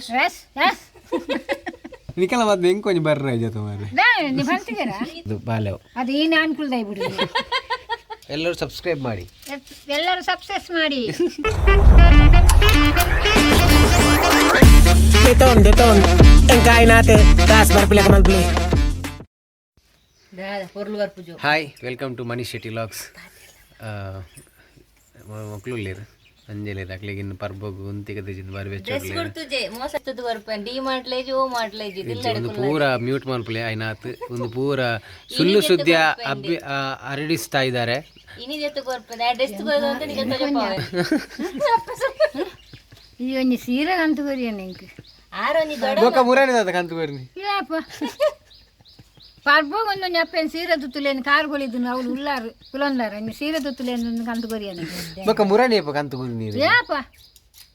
S S. ನಿಕಲ ಮತ್ತೆ ಹೆಂಗ್ ಕೊಂಚ ಬರ್ರ ಜೊತೆ ಮಾರ್ರೆ. ನೀ ಬಂತಿದ್ದೀರಾ? ಇದು ಬಾಲ್ಯವು. ಅದು ಈ ಅನುಕೂಲದ ಬಿಡು. ಎಲ್ಲರೂ ಸಬ್ಸ್ಕ್ರೈಬ್ ಮಾಡಿ. ಎಲ್ಲರೂ ಸಕ್ಸಸ್ ಮಾಡಿ. Deton, deton. Ang natin. Taas, barpila ka malpili. Hi, welcome to Manish Shetty vlogs. ಮಕ್ಕಳು ಇಲ್ಲೇರು, ಅಂಜಲೇರು. ಅಕ್ಲಿಗೆ ಇನ್ನು ಪರ್ಬೋಗು ಉಂತಿಗೆ ತೆಜಿದ್ ಬಾರಿ ಬೆಚ್ಚ. ಕೊಡ್ತುಜೆ ಮೋಸ ಬರ್ಪ ಡಿ ಮಾಡ್ಲೇಜಿ ಓ ಮಾಡ್ಲೇಜಿ. ಒಂದು ಪೂರ ಮ್ಯೂಟ್ ಮನ್ಪುಲೆ ಐನಾತ್. ಒಂದು ಪೂರ ಸುಳ್ಳು ಸುದ್ದಿ ಅಬ್ಬಿ ಹರಡಿಸ್ತಾ ಇದ್ದಾರೆ. ಇನಿ ಜೊತೆ ಕೊರ್ಪೆ ಅಡ್ರೆಸ್ ಅಂತ ನಿಜ ತೋಜಪಾವೆ. ಈ ಒಂಜಿ ಸೀರೆ ಕಂತು ಕೊರಿಯ ನಿಂಕ್. ಆರೊಂಜಿ ದೊಡ್ಡ ಬೊಕ್ಕ ಮುರಾನಿದ ಕಂತು ಬರ್ನಿ. ಇಲ್ಲಪ್ಪ, ಪರ್ಬೋಗ್ ಒಂದೊಂದು ಅಪ್ಪನ ಸೀರೆ ತುತ್ತುಲೇನು ಕಾರ್ ಕೊಳಿದ್ದು ಅವಳು ಉಲ್ಲಾರು ಕುಲಂದಾರ ಇನ್ನು ಸೀರೆ ತುತ್ತುಲೇನು ಕಂತು ಕೊರಿಯ ನಿಂಕ್. ಬೊಕ್ಕ ಮುರಾನಿ ಅಪ್ಪ ಕಂತು ಗುರಿ ನೀರು. ಯಾಪ?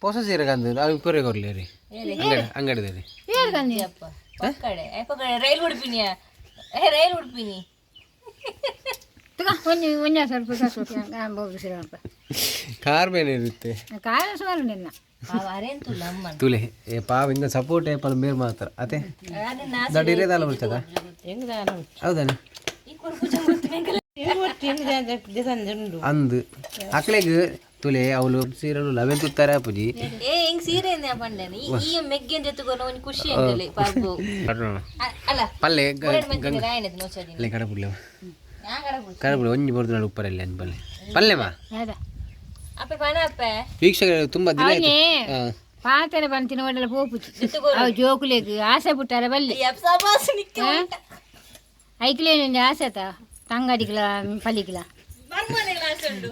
ಹೊಸ ಸೀರೆ ಕಂತು ಅವು ಕೊರೆ ಕೊರ್ಲಿ ರೀ ಅಂಗಡಿ ಅಂಗಡಿದಲ್ಲಿ. ಏರು ಕಂದಿ? ಪಕ್ಕಡೆ ಪಕ್ಕಡೆ ರೈಲ್ ಉಡುಪಿನಿಯ, ಏ ರೈಲ್ ಉಡುಪಿನಿ. ತುಗ ಒಂಜಿ ಒಂಜಿ ಸ್ವಲ್ಪ ಕಾಸು ಬೋದು ಸೀರೆ ಅಪ್ಪ. ಕಾರ್ ಮೇಲೆ ಇರುತ್ತೆ. ಕಾರ್ ಸುಮಾರು ನಿನ್ನ. ಅರೆಂತುಲ್ಲ ಅಮ್ಮ. ತುಲೆ ಏ ಪಾವ ಹಿಂಗ ಸಪೋರ್ಟ್ ಏಪಲ್ ಮೇರ್ ಮಾತ್ರ ಅತೆ. ದೊಡ್ಡ ಇರೇದಲ್ಲ ಬರ್ತದ, ಹೌದಾನೆ? ಅಂದು ಅಕ್ಲೆಗ್ ತುಲೆ ಅವಳು ಸೀರಲು ಲವೆನ್ ತುತ್ತಾರೆ ಅಪ್ಪುಜಿ. ಏ ಹಿಂಗ್ ಸೀರೆ ಪಂಡನೆ ಈ ಮೆಗ್ಗೆನ್ ಜೊತೆ ಒಂಜಿ ಖುಷಿ ಎಂಗಲೆ ಪರ್ಬು ಅಲ್ಲ. ಪಲ್ಲೆ. ರಾಯಣದ ನೋಚದಿನ. ಅಲ್ಲೇ ಕಡಪುಡ್ಲೆ ಕಡಪುಡ್ಲೆ ಒಂಜಿ ಬರ್ತದೆ ಉಪ್ಪರಲ್ಲಿ ಅನ್ ಪಲ್ಲೆ ಪಲ್ಲೆ ಮಾ. ಹೌದಾ? ಅಪ್ಪೆ ಪಣ ಅಪ್ಪೆ. ವೀಕ್ಷಕರು ತುಂಬಾ ದಿನ ಆಯ್ತು. ಅವನೇ ಪಾತೆರೆ ಬಂತಿನ ಒಡಲ ಪೋಪುಚಿ ಅವು ಜೋಕುಲೆಗ್ ಆಸೆ ಪುಟ್ಟಾರೆ ಬಲ್ಲೆ. ಐಕ್ಲೇನು ಆಸೆ ಆತ ತಂಗಡಿಗ್ಲ ಪಲಿಗ್ಲ.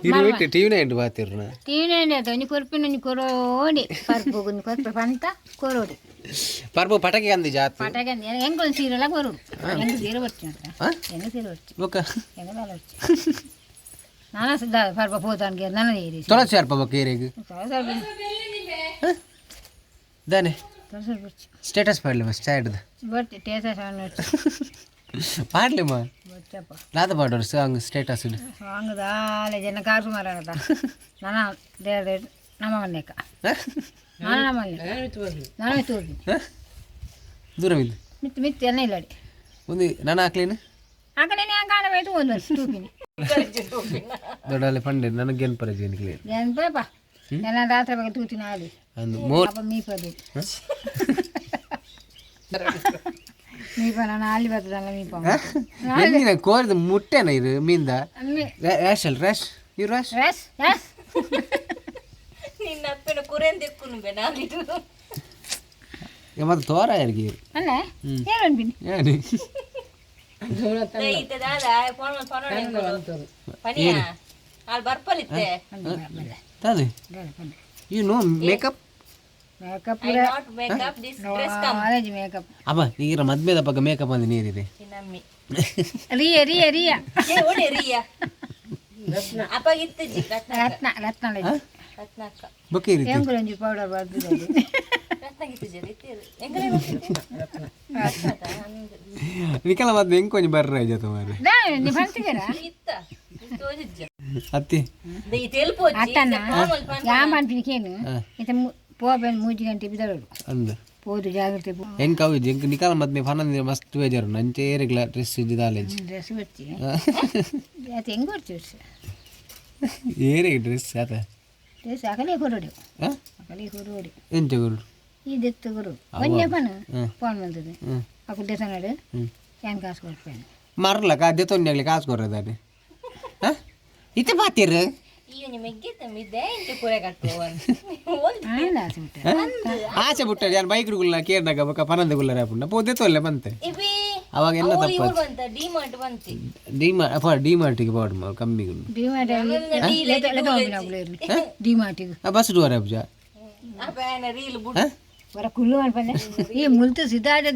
ಇದು ಬಿಟ್ಟು ಟಿವಿನ ಎಂಟು ಬಾತಿರ್ನ. ತೀನೇ ಆತ ಒಂಜಿ ಕೊರ್ಪಿನ ಒಂಜಿ ಕೊರೋಡಿ ಪರ್ಪು ಒಂಜಿ ಕೊರ್ಪೆ ಪಂತ ಕೊರೋಡಿ. ಪರ್ಬ ಪಟಾಕಿ ಅಂದಿ ಜಾತ್. ಪಟಾಕಿ ಎಂಕೊಂದು ಸೀರೆಲ ಕೊರೋಡು, ಎಂಗ್ ಸೀರೆ ಬರ್ತೀನಿ ಅಂತ. ಎಂಗ್ ಸೀರೆ ಬರ್ಚಿ? ಬೊಕ್ಕ ಎಂಗ್ ದಾಲ ಬರ್ಚಿ ನಾನಾ ಸುದ್ದ ಪರ್ಬ ಪೋತಾನ್ಗೆ ನನ್ನ ಏರಿ. ತೊಳಸಿ ಅರ್ಪ ಬೊಕ್ಕ ಏರಿಗ್ ದಾನೆ. ತೊಳಸಿ ಬರ್ಚಿ. ಸ್ಟೇಟಸ್ ಪಾಡ್ಲೆ ಮಾ ಸ್ಟ್ಯಾಡ್. ಬರ್ತಿ ಟೇಸ ಪಾಡ್ಲೆ ಮಾ. ಬರ್ಚಪ್ಪ. ಲಾದ ಪಾಡೋರು ಸಾಂಗ್ ಸ್ಟೇಟಸ್. ಸಾಂಗ್ ದಾಲೆ ಜನ ಕಾಸು ಮಾರಾಣದ ನನ್ನ ದೇವ್ರ ನಮ್ಮ ಮನೆಕ ನಾನು ನಮ್ಮ ಮನೆ ನಾನು ಮಿತ್ತು ಹೋಗಿ. ದೂರ ಬಿದ್ದು. ಮಿತ್ತು ಮಿತ್ತು ಎನ್ನ ಇಲ್ಲಡಿ. ಒಂದು ನಾನು ಹಾಕ್ಲೇನು? ಆ ಕಡೆ ಕಾಣಬೇಕು ಒಂದು ತೂಪಿನಿ. ದೊಡ್ಡಲ್ಲಿ ಪಂಡೆ ನನಗೇನು ಪರಜಿ ಕ್ಲಿಯರ್. ನೆನಪಪ್ಪ ಎಲ್ಲ ರಾತ್ರಿ ಬಗ್ಗೆ ತೂತಿನ ಆಲಿ. ಅಂದು ಮೋರ್. ಅಪ್ಪ ಮೀಪದು ಮೀಪ ನಾನು ಅಲ್ಲಿ ಬರ್ತದಲ್ಲ ಮೀಪ. ಎಲ್ಲಿನ ಕೋರಿದ ಮುಟ್ಟೆನ ಇದು ಮೀಂದ ರ್ಯಾಶ್ ಅಲ್ಲ ರ್ಯಾಶ್ ಇವ್ರು ರ್ಯಾಶ್. ರಸ್ ರಸ್. ನಿನ್ನ ಅಪ್ಪನ ಕುರೆನ್ ದೆಕ್ಕುನು ಬೆ ನಾಲಿಡು. ಮತ್ತೆ ತೋರ ಯಾರಿಗೆ? ಅಲ್ಲ ಏನು ಅನ್ಬಿನಿ. ಏನು? ಇತ್ತೆ ದಾದ ಫೋನ್ ಫೋನ್ ಪನಿಯ ಅಲ್ಲಿ ಬರ್ಪಲಿತ್ತೆ. ತಾನೆ you know makeup. Makeup. I not makeup this dress come. College makeup. ಅಪ್ಪ ನೀರ ಮದ್ಮೆದ ಪಕ್ಕ ಮೇಕಪ್ ಅಂದ ನೀರಿದೆ. ನಮ್ಮಿ. ರಿಯಾ ರಿಯಾ ರಿಯಾ. ಏ ಓಡೆ ರಿಯಾ ಅಪ್ಪ ಇತ್ತು ಜಿ ರತ್ನ. ರತ್ನ ರತ್ನ. ರತ್ನಕ್ಕ. ಬೊಕ್ಕೆ ಈ ರೀತಿ. ಹೆಂಗುಲೊಂಜಿ ಪೌಡರ್ ಬರ್ದಿದೆ. ರತ್ನಗಿತ್ತು ಜಿ ಎಂಗಲೇ ರತ್ನ ನಿಕಲ ಮತ್ತೆ ಹೆಂಗ್ ಕೊಂಚ ಬರ್ರ ಜೊತೆ ಮಾರ್ರೆ. ನೀ ಬಂತಿದ್ದೀರಾ? ಇತ್ತ ತೋಜಿಜ್ಜ. ಅತ್ತಿ. ಈ ತೆಲ್ಪು. ಅತ್ತನ ಯಾ ಪನ್ಪಿನ ಇತ್ತೆ ಪೋಬೆನ್ ಮೂಜಿ ಗಂಟೆ ಬಿದರೋಡು. ಅಂದು. ಪೋದು ಜಾಗ್ರತೆ ಪೋ. ಹೆಂಗ್ ಕವಿ ಎಂಕ್ ನಿಕಲ ಮದ್ಮೆ ಫನಂದಿರ ಮಸ್ತ್ ಬೇಜಾರು ನಂಚೆ ಏರಿಗ್ಲ ಡ್ರೆಸ್ ಇದ್ದಿದ್ದಾಲೇಜ್. ಡ್ರೆಸ್ ಬರ್ತಿ ಅದು ಹೆಂಗೆ ಬರ್ತೀವಿ? ಏರಿಗೆ ಡ್ರೆಸ್ ಆತ. ಡ್ರೆಸ್ ಅಕಲೇ ಕೊರೋಡಿ. ಹಾ? ಅಕಲೇ ಕೊರೋಡಿ. ಎಂತ ಗುರು? ಈ ದೆತ್ತು ಗುರು ಒಂಜೆ ಪನ ಫೋನ್ ಬಂದದ್ದು ಅಕುಲ್ ದೇಸನಾಡು ಏನು ಕಾಸು ಕೊಡ್ಪೇನೆ. ಮರ್ಲ ಕಾದ್ಯ ತೊಂದರೆ ಕಾಸು ಕೊರ್ರದಾನೆ ಇತ್ತೆ ಪಾತಿರ್. ಈ ಒಂಜಿ ಮೆಗ್ಗೆ ತಮ್ಮಿದ್ದೆ ಇಂಚ ಕುರೆ ಕಟ್ಟುವ. ಆಸೆ ಬಿಟ್ಟೆ. ಆಚೆ ಬಿಟ್ಟ ಯಾರು ಬೈಕ್ ಗುಲ್ಲ ಕೇರ್ನಾಗ ಬೊಕ್ಕ ಪನಂದ ಗುಲ್ಲರ ಪುಂಡ ಪೋದೆ ತೊಲ್ಲೆ ಬಂತೆ. ಇಬಿ. ಅವಾಗ ಎಲ್ಲ ತಪ್ಪ. ಇವ್ರು ಬಂತ ಡಿ ಮಾರ್ಟ್ ಬಂತಿ. ಡಿ ಮಾರ್ಟ್ ಡಿ ಮಾರ್ಟಿಗೆ ಪಾಡು ಕಮ್ಮಿ. ಡಿ ಮಾರ್ಟ್ ಡಿ ಮಾರ್ಟಿಗೆ. ಬಸ್ ಡೋರ್ ಅಬ್ಜ. ಅಪ್ಪ ರೀಲ್ ಬುಡ್. ಬರ ಕುಲ್ಲು ಅನ್ಪಂದೆ ಈ ಮುಲ್ತು ಸಿದ್ಧಾರ್ಥ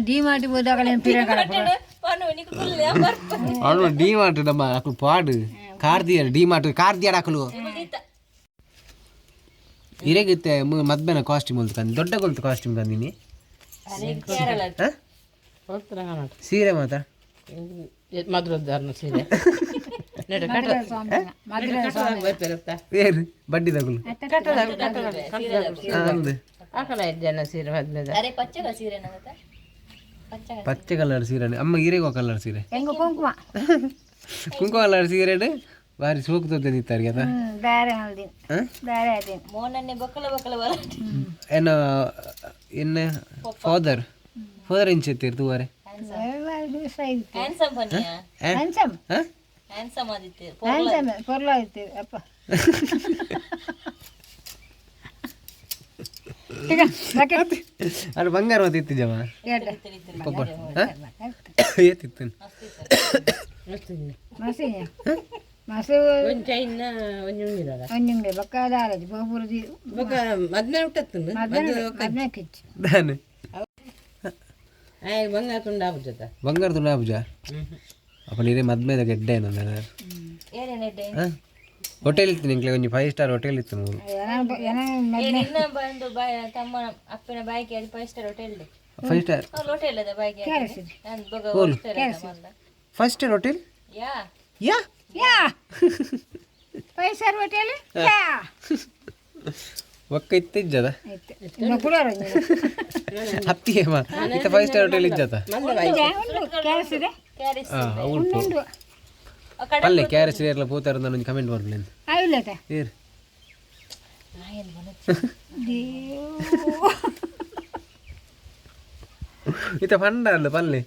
ಡಿ ಮಾರ್ಟ್ ಹೋದಾಗಲೇ ಪಿರ ಪನು ನಿಕ್ ಕುಲ್ಲೆ ಬರ್ಪ. ಅವನು ಡಿ ಮಾರ್ಟ್ ನಮ್ಮ ಅಕ್ಲು ಪಾಡು ಕಾರ್ದಿಯರ್ ಡಿ ಮಾರ್ಟ್ ಕಾರ್ದಿಯರ್ ಅಕ್ಲು ಇರೇಗಿತ್ತೆ ಮದ್ಮೆನ ಕಾಸ್ಟ್ಯೂಮ್ ಉಲ್ತು ಕಂದಿ ದೊಡ್ಡ ಗೊಲ್ತು ಕಾಸ್ಟ್ಯೂಮ್ ಕಂದಿನಿ. ಕೇರಳ. ಸೀರೆ ಮಾತ್ರ. ಮಧುರದ್ದಾರನ ಸೀರೆ. ಏನು ಬಡ್ಡಿ ತಗುಲು ಅಂದು. ಆಕಲ ಜನ ಸೀರೆ ಮದ್ಮೆದ. ಅರೆ ಪಚ್ಚಗ ಸೀರೆ ನಗತ ಪಚ್ಚಗ. ಪಚ್ಚೆ ಕಲರ್ ಸೀರೆ. ಅಮ್ಮ, ಇರೆಗೋ ಕಲರ್ ಸೀರೆ? ಹೆಂಗ ಕುಂಕುಮ. ಕುಂಕುಮ ಕಲರ್ ಸೀರೆ ಬಾರಿ ಸೋಕು ತೋರ್ತಾರೆ ಅದ. ಬೇರೆ ಹಲ್ದಿನ ಬೇರೆ ಅದೇನು. ಮೋನನ್ನೇ ಬಕ್ಕಲ ಬಕ್ಕಲ ಬರ. ಏನ ಎನ್ನ ಫಾದರ್ ಫಾದರ್ ಇಂಚೆತ್ತೀರ್ ತೂವರೆ. ದಿವಸ ಇತ್ತು. ಹ್ಯಾನ್ಸಮ್ ಬನ್ನಿಯಾ. ಹ್ಯಾನ್ಸಮ್. ಹಾಂ. ಹ್ಯಾನ್ಸಮ್ ಆದಿತ್ತು. ಹ್ಯಾನ್ಸಮ್ ಪೊರ್ಲ ಆಯ್ತು ಅಪ್ಪ. ಈಗ ಯಾಕೆ? ಅದು ಬಂಗಾರ ಮತ್ತೆ ಇತ್ತು ಜಮ. ಎರಡು. ಪಪ್ಪ ಏತಿತ್ತು? ಮಸಿ ಮಸು. ಒಂಜಿ ಚೈನ್, ಒಂಜಿ ಉಂಗಿರಲ್ಲ. ಒಂಜಿ ಬೊಕ್ಕ ದಾರಜಿ ಬೋಪುರದಿ. ಬೊಕ ಮದ್ಮೆ ಹುಟ್ಟತ್ತು. ಮದ್ವೆ ಕಿಚ್ಚು. ದಾನೆ? ಆಯ್ ಬಂಗಾರ ತುಂಡು ಆಪುಜತ. ಬಂಗಾರ ತುಂಡು ಆಪುಜ ಅಪ್ಪ ನೀರೇ ಮದ್ಮೆದ ಗೆಡ್ಡೆ ಏನಂದ. ಏನೇನೆಡ್ಡೆ? ಹಾಂ, ಹೋಟೆಲ್ ಇತ್ತು ನಿಂಗೆ ಒಂಜಿ five star hotel ಇತ್ತು ಮೂರು. ಮದ್ವೆ. ಇನ್ನ ಬಂದು ಬಾಯ್ ತಮ್ಮ ಅಪ್ಪನ ಬಾಯ್ಗೆ ಅದು five star hotel. Five star. ಅವ್ರು ಹೋಟೆಲ್ ಅದ ಬಾಯ್ಗೆ ನಾನು ಬೊಗ ಹೋಟೆಲ್ ಅದ ಮಲ್ಲ. Five star hotel. ಯಾ. ಯಾ. ಯಾ, five star hotel ಯಾ. ಒಕ್ಕ ಇತ್ತು ಇಜ್ಜದ. ಆಯ್ತು, ಇನ್ನು ಕುಡೋರು. ಹತ್ತಿಗೆ ಮಾ ಇತ್ತ five star hotel ಇಜ್ಜತ. ಉಂಟು, ಕೇಳಿಸಿದೆ. ಕ್ಯಾರಿಸ್. ಹಾಂ, ಉಂಟು. ಉಂಟು. ಪಲ್ಲೆ ಕ್ಯಾರೆಸ್ ಎಲ್ಲ ಪೂತಾರ ನಾನು ಕಮೆಂಟ್ ಮಾಡ್ಲಿ. ಆಯ್ಲತ. ಏರ್. ದೇವ್. ಇತ್ತ ಪಂಡ ಅಲ್ಲ ಪಲ್ಲೆ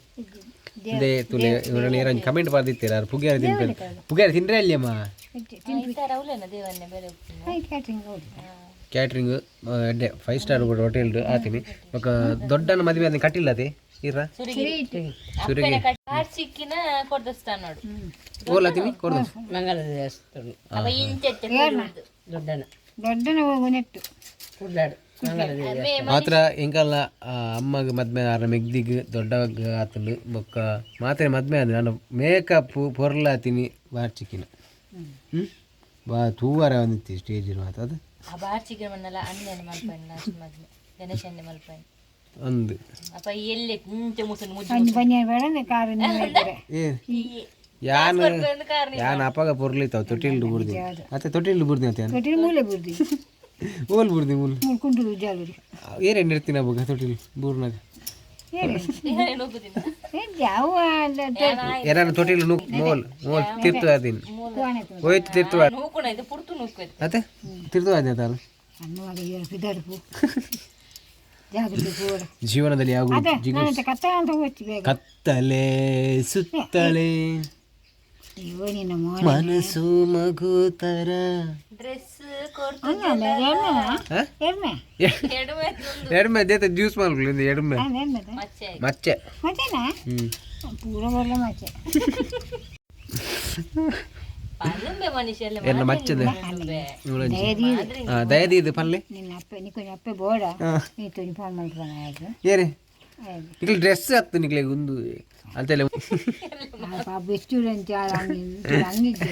they ತುಲೆ ಇವರಲ್ಲಿ ಏರಂಜ್ ಕಮೆಂಟ್ ಬರ್ದಿತ್ತೀರ ಪುಗ್ಯಾರ ತಿನ್ಪೆ ಪುಗ್ಯಾರ ತಿಂದ್ರೆ ಅಲ್ಲಿಯಮ್ಮ. ಈ ಅವಲೇನ ದೇವನ್ನೇ ಬೇರೆ ಉಪ್ಪು. ಕ್ಯಾಟ್ರಿಂಗ್ ಹೌದು. ಕ್ಯಾಟ್ರಿಂಗ್ ಎಡ್ಡೆ five star hotel ಆತೀನಿ ಬೊಕ ದೊಡ್ಡನ ಮದುವೆ ಅದನ್ನ ಕಟ್ಟಿಲ್ಲದೆ ಇರ. ಅಪ್ಪನ ಕಾರ್ ಚಿಕ್ಕಿನ ಕೊಡ್ದಸ್ತಾನ ನೋಡು. ಓಲಾತೀನಿ ಕೊಡ್ದು. ಮಂಗಲ ದೇವಸ್ಥಾನ. ಅವ ಇಂಚೆತ್ತೆ. ದೊಡ್ಡನ. ದೊಡ್ಡನ ಹೋಗು ನೆಟ್ಟು. ಕುಡ್ಲಾಡು ಮಂಗಲ ದೇವ. ಮಾತ್ರ ಎಂಕಲ್ನ ಅಮ್ಮಗ್ ಮದ್ಮೆ ಆರ ಮೆಗ್ದಿಗ್ ದೊಡ್ಡ ಆತಂಡು ಬೊಕ್ಕ ಮಾತ್ರ ಮದ್ಮೆ ಆದ ನಾನು ಮೇಕಪ್ ಪೊರ್ಲಾತೀನಿ ಬಾರ್ ಚಿಕ್ಕಿನ ಹ್ಮ್ ಬಾ ತೂವಾರ ಒಂದಿತ್ತಿ ಸ್ಟೇಜ್ ಮಾತ್ರ ಅದು. ಆ ಬಾರ್ ಚಿಕ್ಕಿನ ಮಣ್ಣಲ್ಲ ಅಣ್ಣನ ಮಲ್ಪಣ್ಣ ಲಾಸ್ಟ್ ಮದ್ಮೆ ಗಣೇಶನ್ನೇ ಮಲ್ಪಣ್ಣ. ಒಂದು. ಅಪ್ಪ ಎಲ್ಲೆ ಮುಂಚೆ ಮುಸುನ್ ಮುಜ್ಜು. ಒಂಜಿ ಬನ್ನಿ ಬೇಡ ಕಾರು ನೀವು. ಏ ಯಾನ್ ಯಾನ್ ಅಪಗ ಪೊರ್ಲಿತ್ತಾವ ತೊಟ್ಟಿಲ್ಡು ಬುಡ್ದಿ ಅತ್ತೆ ತೊಟ್ಟಿಲ್ಡು ಬುಡ್ದಿ ಅತ್ತೆ. ತೊಟ್ಟಿನ ಮೂಲೆ ಬುರ್ದಿ. ಓಲ್ ಬುಡ್ದಿ ಮೂಲು. ಮೂರು ಕುಂಟು ಜಾಲುರಿ. ಏರೇನು ಇರ್ತೀನಿ ಅವಾಗ ತೊಟ್ಟಿಲ್ ಬೂರ್ನಾಗ? ಯಾವ? ಏನಾನ ತೊಟ್ಟಿಲ್ ನೂಕ್ ಮೋಲ್ ಮೋಲ್ ತಿರ್ತು ಅದಿನ್ ಹೋಯ್ತು ತಿರ್ತು. ನೂಕುಣ ಇದು ಪುಡ್ತು ನೂಕು. ಅತ್ತೆ ತಿರ್ತು ಅದೇ ಅಲ್ಲ. ಬಿದರ್ಪು ಜಾಗೃತಿ ಪೂರ. ಜೀವನದಲ್ಲಿ ಯಾವ ಅದೇ ನಾನು ಕತ್ತ ಅಂತ ಹೋಗ್ತಿ ಬೇಗ. ಕತ್ತಲೆ ಸುತ್ತಲೆ. ಅಯ್ಯೋ ನಿನ್ನ ಮೋನ. ಮನಸ್ಸು ಮಗು ತರ. ಡ್ರೆಸ್ ಕೊಡ್ತು. ಹ? ಎರ್ಮೆ. ಎಡಮೆ. ಎಡ್ಮೆ ದೇತ ಜ್ಯೂಸ್ ಮಾಡ್ಕೊಳ್ಳಿ ಎಡ್ಮೆ. ಎರ್ಮೆ. ಮಚ್ಚೆ. ಮಚ್ಚೆ. ಮಚ್ಚೆನಾ? ಹ್ಮ್. ಪೂರ ಬರಲ ಮಚ್ಚೆ. ಪಲ್ಲುಂಬೆ ಮನುಷ್ಯ ಎಲ್ಲ. ಎಲ್ಲ ಮಚ್ಚದೆ. ದಯದೀದು. ದಯದೀದು ಪಲ್ಲೆ. ನಿನ್ನ ಅಪ್ಪೆ ನಿಕ್ಕೊಂಜಿ ಅಪ್ಪೆ ಬೋಡ ನೀ ತುನಿ ಫೋನ್ ಮಲ್ಪನ ಆಯ್ತು. ಏರೆ. ಆಯ್ತು. ನಿಕ್ಲೆ ಡ್ರೆಸ್ ಹತ್ತು ನಿಕ್ಲೆ ಒಂದು ಅಂತೆಲ್ಲ. ಪಾಪ ಎಷ್ಟು ಅಂತ ಹಂಗೆ ಹಂಗಿದ್ದೆ.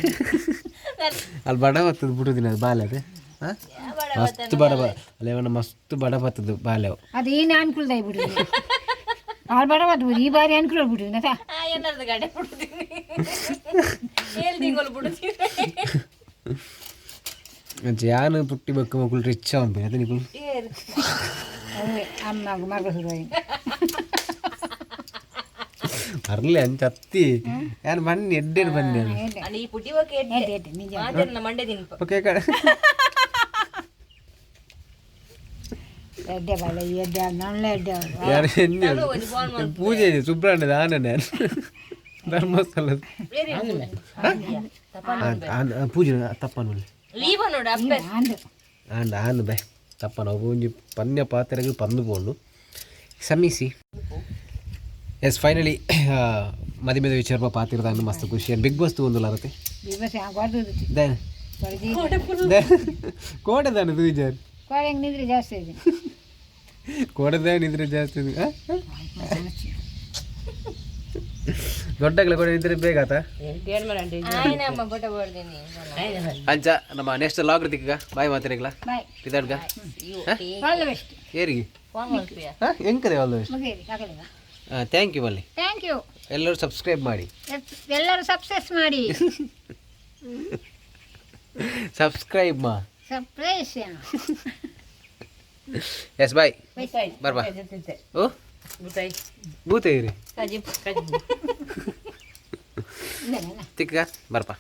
ಅಲ್ಲಿ ಬಡ ಬರ್ತದೆ ಬಿಡುದಿನ ಅದು ಬಾಲೆ ಅದೇ ಹಾಂ ಮಸ್ತ್ ಬಡ ಬ ಅಲ್ಲ ಇವನ ಮಸ್ತ್ ಬಡ ಬರ್ತದೆ ಬಾಲೆ ಅವು. ಅದು ಏನು ಅನುಕೂಲ ಬಿಡು ಆಳು ಬಡ ಬರ್ತದೆ ಈ ಬಾರಿ ಅನುಕೂಲ ಬಿಡು ನಾ. ಏನಾದ್ರು ಗಡೆ ಬಿಡುತ್ತೀನಿ ಏಳು ತಿಂಗಳು ಬಿಡುತ್ತೀನಿ. ಯಾನು ಪುಟ್ಟಿ ಬಕ್ಕ ಮಕ್ಕಳು ರಿಚ್ ಅವನ್ ಅದೇ ನಿಕುಲು. ಅವೇ ಅಮ್ಮಗ ಮಗ ಶುರುವಾಗಿ. ಬರ್ಲಿ ಅಂಚ ಅತ್ತಿ ಯಾನು ಬನ್ನಿ ಎಡ್ಡೆಡ್ ಬನ್ನಿ ಅದು. ಅಲ್ಲಿ ಈ ಪುಟ್ಟಿ ಹೋಗಿ. ಎಡ್ಡೆ ಎಡ್ಡೆ ನಿಜ. ಮಾತಾಡ ಮಂಡೆ ತಿನ್ಪ. ಓಕೆ ಕಡೆ. ಎಡ್ಡೆ ಬಾಲ ಎಡ್ಡೆ ನಲ್ಲ ಎಡ್ಡೆ ಅವರು. ಯಾರು ಎಣ್ಣೆ ಪೂಜೆ ಇದೆ ಸುಬ್ರಹ್ಮಣ್ಯದ ಆನನೆ ಧರ್ಮಸ್ಥಳ ಪೂಜೆ ತಪ್ಪನು. ಲೀವ ನೋಡು ಅಪ್ಪೆ. ಆಂದು. ಆಂಡ ಆಂದು ಬೈ ತಪ್ಪನ ಒಂಜಿ ಪನ್ಯ ಪಾತ್ರೆಗೆ ಪಂದು ಪೋಂಡು ಕ್ಷಮಿಸಿ. ಎಸ್, ಫೈನಲಿ ಮದಿಮೆದ ವಿಚಾರ ಪಾತಿರದ ಮಸ್ತ್ ಖುಷಿ. ಬಿಗ್ ಬಾಸ್ ತೂವೊಂದುಲ್ಲ ಅರತೆ. ದಿವಸ ಕೊಡ್ದು. ದಾನೆ ಕೋಟೆ ದಾನೆ ತೂಜಾರ್. ಕೋಡೆ ಹೆಂಗೆ ನಿದ್ರೆ ಜಾಸ್ತಿ ಇದೆ. ಕೋಟೆ ನಿದ್ರೆ ಜಾಸ್ತಿ ಇದೆ, ಆ? ದೊಡ್ಡಗಳ ಕೋಡೆ ನಿದ್ರೆ ಬೇಗ ಆತ. ಆಯ್ನ ಅಮ್ಮ ಬೊಟ ಬೋಡ್ದೀನಿ. ಅಂಚ ನಮ್ಮ ನೆಕ್ಸ್ಟ್ ಲಾಗ್ ದಿಕ್ಕ ಬಾಯ್ ಮಾತಾಡಿಗ್ಲ. ಬಾಯ್. ಇದಾಡ್ಗ. All the best. ಏರಿಗೆ. ಫೋನ್ ಮಾಡ್ತೀಯ? ಹಾಂ, ಎಂಕದೆ all the best. ಮುಗಿಯಿರಿ ಆಗಲಿಲ್ಲ. Thank you ಬಲ್ಲಿ. Thank you. ಎಲ್ಲರೂ ಸಬ್ಸ್ಕ್ರೈಬ್ ಮಾಡಿ. ಎಲ್ಲರೂ ಸಕ್ಸಸ್ ಮಾಡಿ. ಸಬ್ಸ್ಕ್ರೈಬ್ ಮಾ. ಸರ್ಪ್ರೈಸ್. ಎಸ್ ಬಾಯ್ ಬರ್ಬಾ. ಓ ಬೂತ ಇರಿ. ತಿಕ್ಕ ಬರ್ಪ.